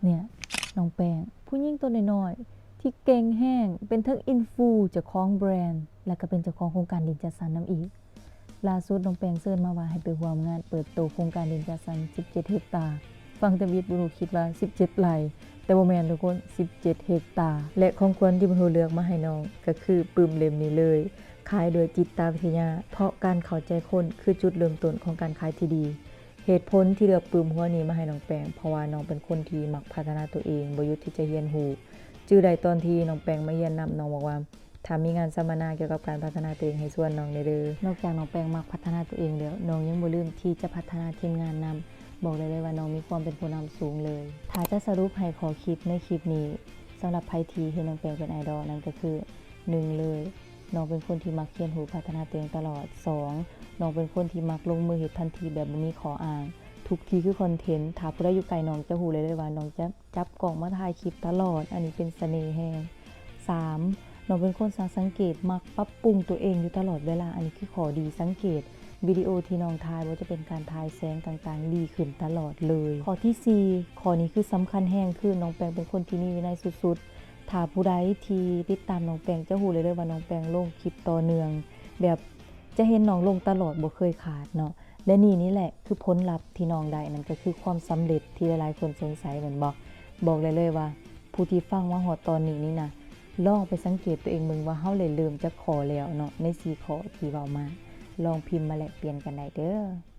ເນຍ ນ້ອງແປ້ງ ຜູ້ຍິງຕົວນ້ອຍໆ ທີ່ເກັ່ງແຮງ ເປັນທັງອິນຟູ ເຈົ້າຂອງແບຣນ ແລະກໍເປັນເຈົ້າຂອງໂຄງການດິນຈັດສັນນຳອີກ. ລ່າສຸດນ້ອງແປ້ງເຊີນມາວ່າໃຫ້ໄປຮ່ວມງານເປີດໂຕໂຄງການດິນຈັດສັນສິບເຈັດເຮັກຕາ. ຟັງທຳອິດບຸນຮູ້ຄິດວ່າສິບເຈັດໄຮ່, ແຕ່ບໍ່ແມ່ນທຸກຄົນ, ສິບເຈັດເຮັກຕາ. ແລະຂອງຂວັນທີ່ບຸນຮູ້ເລືອກມາໃຫ້ນ້ອງກໍຄືປຶ້ມເຫຼັ້ມນີ້ເລີຍ, ຂາຍດ້ວຍຈິດຕະວິທະຍາ, ເພາະການເຂົ້າໃຈຄົນຄືຈຸດເລີ່ມຕົ້ນຂອງການຂາຍທີ່ດີ. ເຫດຜົນທີ່ເລືອກປຶ້ມຫົວນີ້ມາໃຫ້ນ້ອງແປ້ງ ເພາະວ່ານ້ອງເປັນຄົນທີ່ມັກພັດທະນາຕົວເອງ, ບໍ່ຢຸດທີ່ຈະຮຽນຮູ້. ຈື່ໄດ້ຕອນທີ່ນ້ອງແປ້ງມາຮຽນນຳ, ນ້ອງບອກວ່າ ຖ້າມີງານສຳມະນາກ່ຽວກັບການພັດທະນາຕົວເອງ ໃຫ້ຊວນນ້ອງແດ່ເດີ. ນອກຈາກນ້ອງແປ້ງມັກພັດທະນາຕົວເອງແລ້ວ, ນ້ອງຍັງບໍ່ລືມທີ່ຈະພັດທະນາທີມງານນຳ. ບອກໄດ້ເລີຍວ່ານ້ອງມີຄວາມເປັນຜູ້ນຳສູງເລີຍ. ຖ້າຈະສະຫຼຸບໃຫ້ຂໍ້ຄິດໃນຄລິບນີ້ ສຳລັບໃຜທີ່ເຫັນນ້ອງແປ້ງເປັນໄອດອລ, ນັ້ນກໍຄື ໜຶ່ງເລີຍ, ນ້ອງເປັນຄົນທີ່ມັກຮຽນຮູ້ພັດທະນາຕົວເອງຕະຫຼອດ. ສອງ, ນ້ອງເປັນຄົນທີ່ມັກລົງມືເຮັດທັນທີແບບບໍ່ມີຂໍ້ອ້າງ. ທຸກທີ່ຄືຄອນເທັນ, ຖ້າຜູ້ໃດຢູ່ໃກ້ນ້ອງຈະຮູ້ໄດ້ເລີຍວ່ານ້ອງຈະ ຈັບກ້ອງມາຖ່າຍຄລິບຕະຫຼອດ, ອັນນີ້ເປັນສະເໜ່ແຮງ. ສາມ, ນ້ອງເປັນຄົນຊ່າງສັງເກດ, ມັກປັບປຸງຕົວເອງຢູ່ຕະຫຼອດເວລາ, ອັນນີ້ຄືຂໍ້ດີ. ສັງເກດວິດີໂອທີ່ນ້ອງຖ່າຍ, ບໍ່ວ່າຈະເປັນການຖ່າຍແສງຕ່າງໆ, ດີຂຶ້ນຕະຫຼອດເລີຍ. ຂໍ້ທີສີ່, ຂໍ້ນີ້ຄືສຳຄັນແຮງ, ຄືນ້ອງແປ້ງເປັນຄົນທີ່ມີວິໄນສຸດໆ. ຖ້າຜູ້ໃດທີ່ຕິດຕາມນ້ອງແປ້ງຈະຮູ້ໄດ້ເລີຍວ່ານ້ອງແປ້ງລົງຄລິບຕໍ່ເນື່ອງ, ແບບຈະເຫັນນ້ອງລົງຕະຫຼອດ, ບໍ່ເຄີຍຂາດເນາະ. ແລະນີ້ນີ້ແຫຼະຄືຜົນລັບທີ່ນ້ອງໄດ້, ນັ້ນກໍຄືຄວາມສຳເລັດທີ່ຫຼາຍໆຄົນສົງໄສແມ່ນບໍ່? ບອກໄດ້ເລີຍວ່າຜູ້ທີ່ຟັງມາຮອດຕອນນີ້ນີ້ນະ, ລອງໄປສັງເກດຕົວເອງເບິ່ງວ່າເຮົາໄດ້ເລີ່ມຈັກຂໍ້ແລ້ວເນາະ, ໃນສີ່ຂໍ້ທີ່ເວົ້າມາ. ລອງພິມມາແລກປ່ຽນກັນໄດ້ເດີ.